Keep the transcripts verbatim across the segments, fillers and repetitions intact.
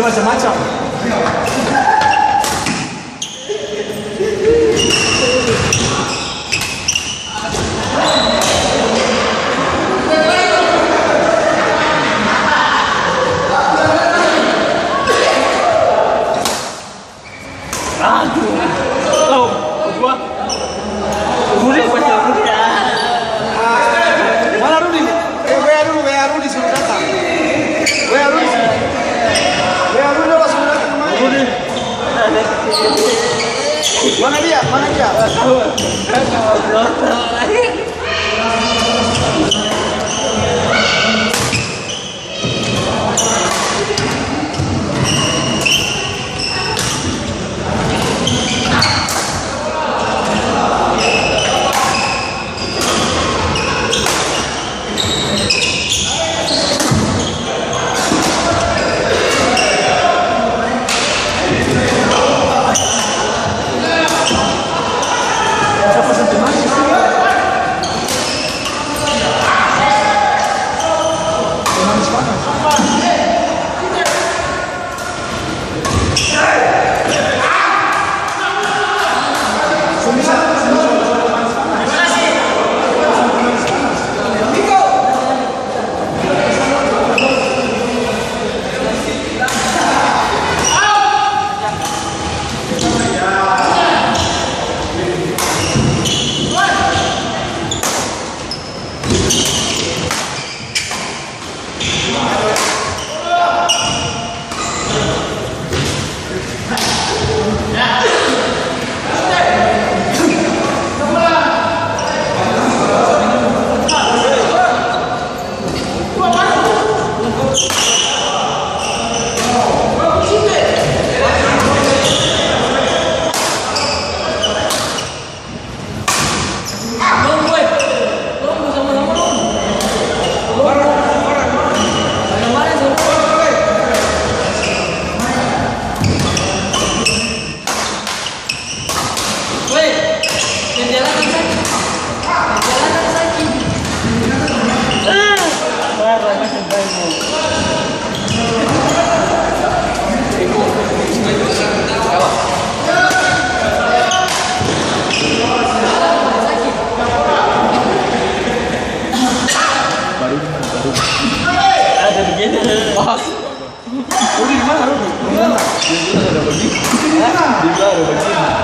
Macam-macam. Aduh. Oh, dua. Rudi, baca Rudi. Ah. Mana Rudi? Eh, W A dulu, W A Rudi suruh datang. W A Rudi suruh. W A Rudi suruh datang kemari. Rudi. Mana dia? Mana dia? Weh, yang jalan kan sakit. Yang jalan kan sakit. Ah, parah, macam baik, bro. Baru, baru. Ada begini. Oh, Rudi, di mana, Rudi? Di mana? Di belakang ada begini. Hah? Di belakang ada begini.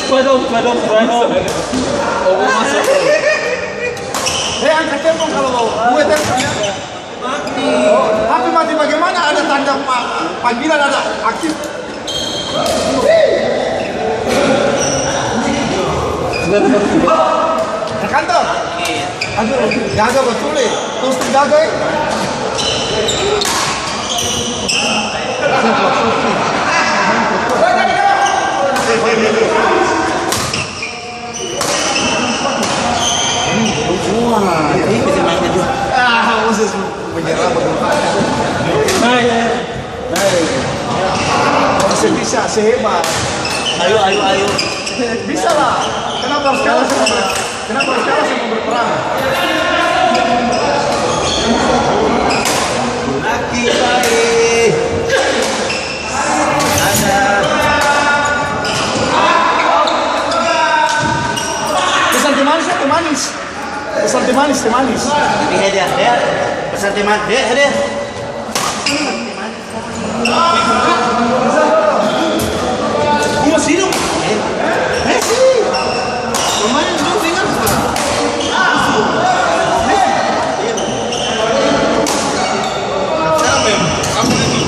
Waduh, waduh, waduh. Oh, masuk. Eh, angkat telepon kalau mau. Gue telepon ya. Mati. Oh, H P mati bagaimana? Ada tanda pa-, panggilan ada aktif. Ke kantor? Aduh, gaga betul, eh. Terus gaga, eh. Wah, itu si Michael juga. Ah, Moses menyerah bagaimana? Nah, ya. Nah, ya. Masih bisa, sehebat. Ayo, ayo, ayo. Bisa lah. Kenapa harus kalah sama, kenapa harus kalah sama berperang? Laki baik. Ada. Pesan teh manis ya, teh manis. Pesan teh manis, teh manis. Ini hadiah, ya. Pesan teh manis, ya, hadiah. Gua masih hidup. Eh, eh, sini. Pemain lu dengar. Eh. Sekarang, Bem, kamu ini.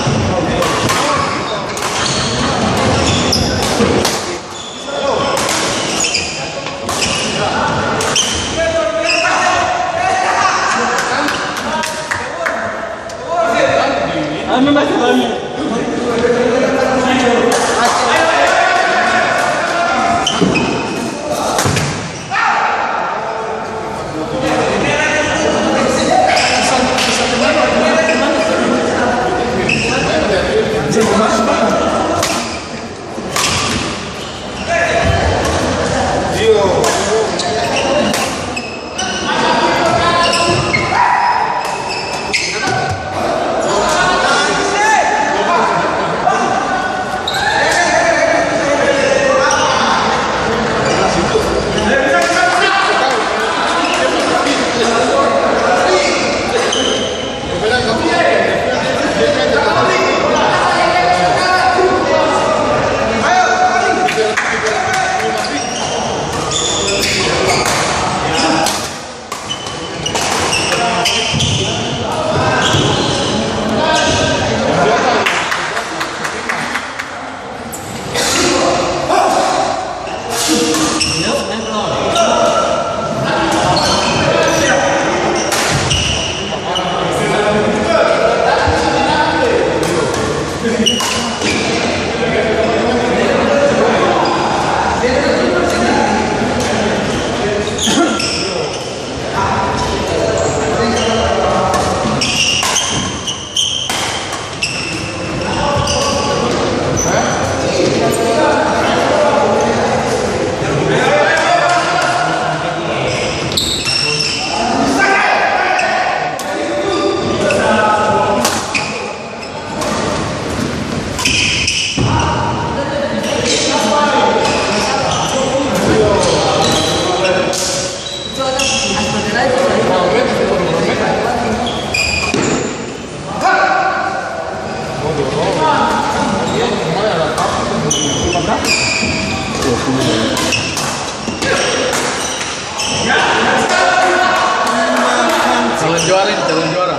Calon juara ini, calon juara.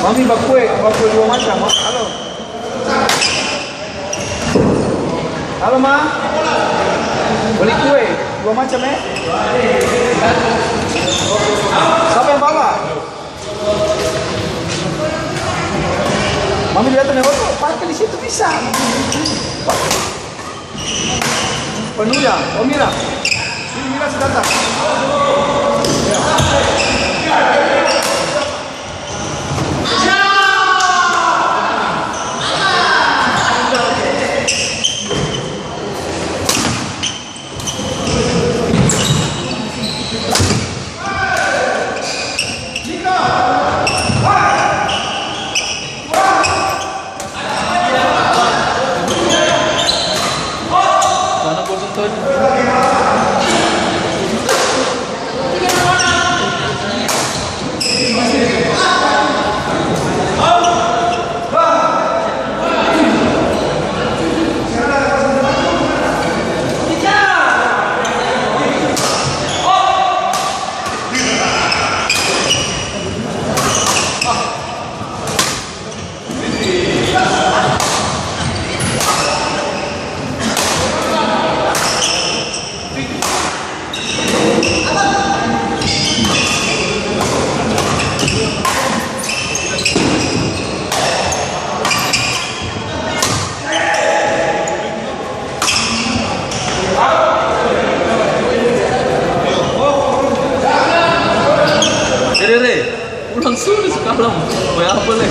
Mami bakue, bakue dua macam, halo. Halo, Ma. Beli kue, dua macam, eh. Siapa yang bawa? Mami lihat nih, oh, parkir di situ bisa. Penuh ya, oh, Mira. Sini, Mira, sudah datang. Ya. Sana kosong tadi. Re, pulang sudah sekalam. Mau apa, Le?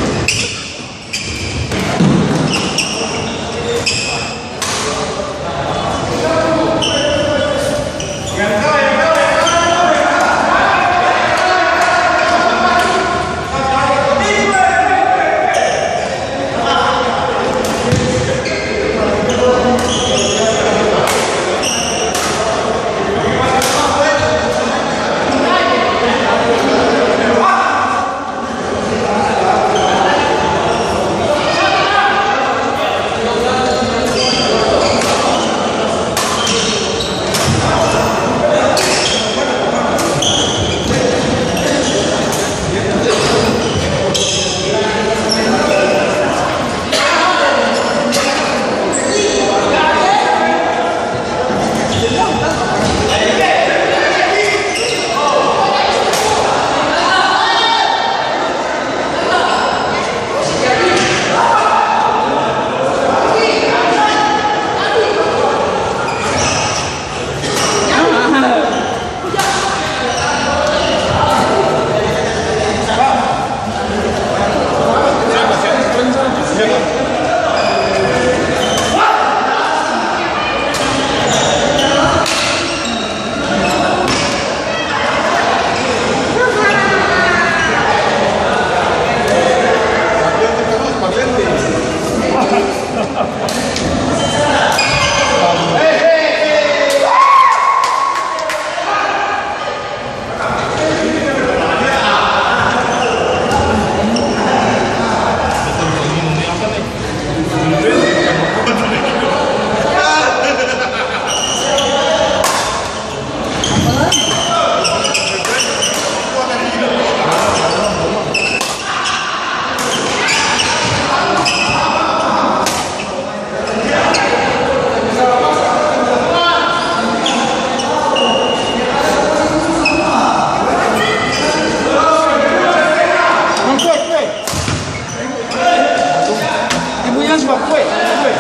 Ibunya suka kue, kue.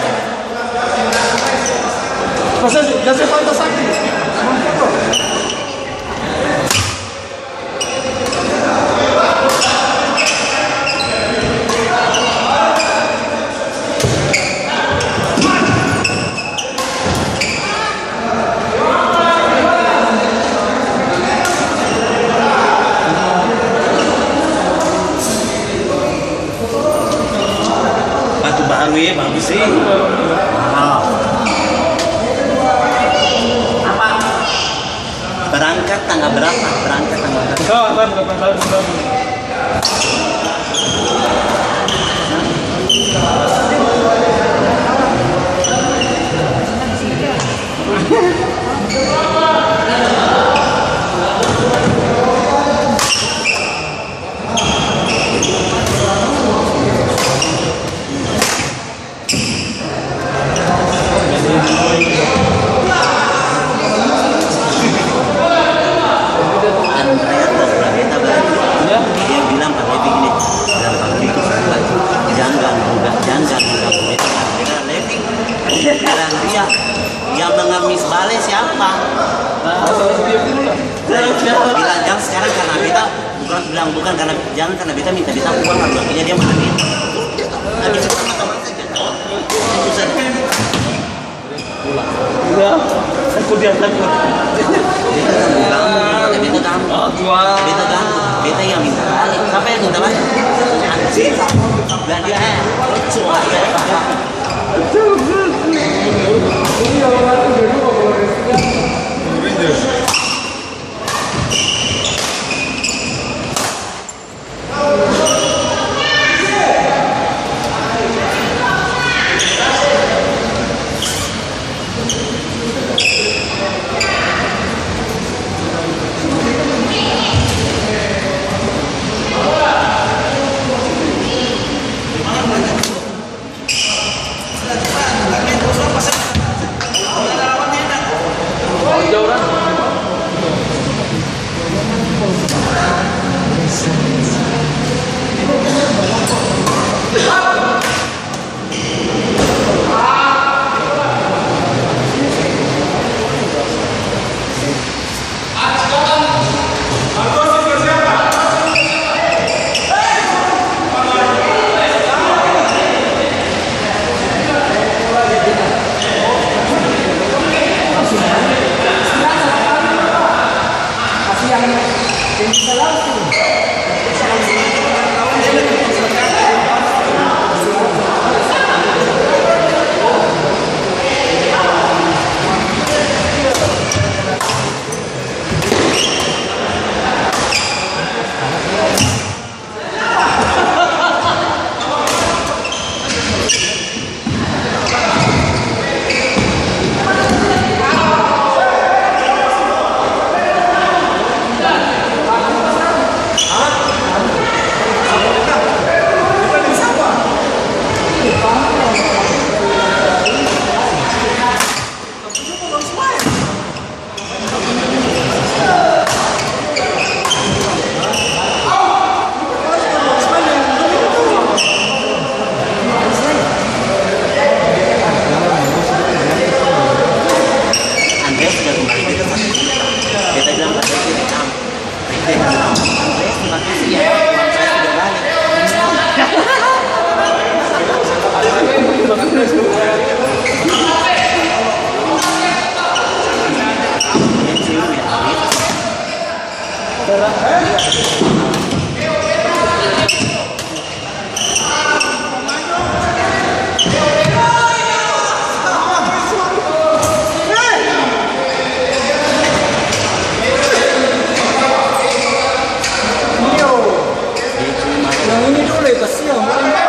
Masa sih, ya saya pantas sakit. Batu baru, ya, bagus, sih. Mahal. Apa? Berangkat tanggal berapa? Berangkat tanggal berapa? Andrea tau pernah beta bali. Dia bilang par beta begini, bilang par beta, "Jang ganggu, jang ganggu beta, beta lewing." Bilang dia, "Yang mengemis bale siapa?" Bilang, "Jang sekarang karena beta bukan, bilang bukan karena, jang karena beta minta beta uang," bilang. Akhirnya dia mengemis. Habis itu teman-teman saja. Iya, aku dia takut. Beta ganggu kamu, beta ganggu. Beta ganggu, beta yang minta balik. Siapa yang minta balik? Beta. Dan dia, eh, semua dia. Yang ini dulu, eh, kasihan, barang